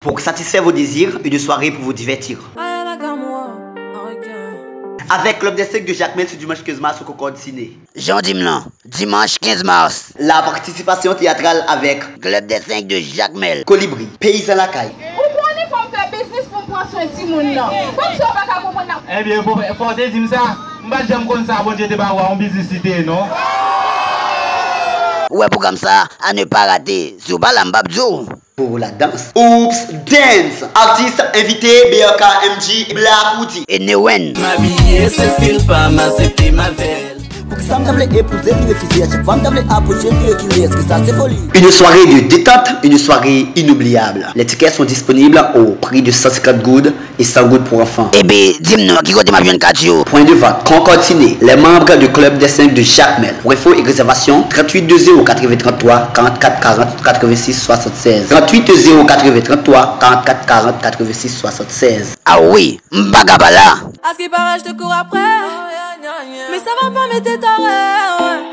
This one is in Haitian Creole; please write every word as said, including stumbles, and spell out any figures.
Pour satisfaire vos désirs, une soirée pour vous divertir. Avec Club des cinq de Jacmel ce dimanche quinze mars au Concorde Ciné. Jan w di m lan, dimanch kenz mas. La participation théâtrale avec Club des cinq de Jacmel, Colibri, Peyizan Lakay. Ou konnen fò m fè biznis pou m pran swen timoun nan. Kòmsi w pa ka konprann nan. Ebyen, fò, fò w te di m sa. M pa t janm konn sa Bondye te ba w a yon biznis li te ye, non. Ou wè pwogram sa, à ne pas rater. Si w pa la, m p ap di w. Pour la danse. Oops Dance. Artiste invité B R K M G, Black Woody. E Newen. M abiye se stil pa m, aksepte m avè l. Poukisa m ta vle epouze li refize? A chak fwa m ta vle apwoche li rekile. Èske sa se foli? Une soirée de détente, une soirée inoubliable. Les tickets sont disponibles au prix de cent cinquante goud et cent goud pour enfants. Ebyen, di m non, ki kote m ap jwenn kat yo? Point de vente, Concorde Ciné, les membres du Club des cinq de Jacmel. Pour info et réservation, trente-huit deux zéro quatre-vingts trente-trois, quarante-quatre quarante, quatre-vingt-six soixante-seize. Trente-huit deux zéro quatre-vingts trente-trois, quarante-quatre quarante, quatre-vingt-six soixante-seize. Ah wi, m pa ka pa la. À ce qui paraît, je te cours après. Mais ça va pas, mais t'es taré, ouais.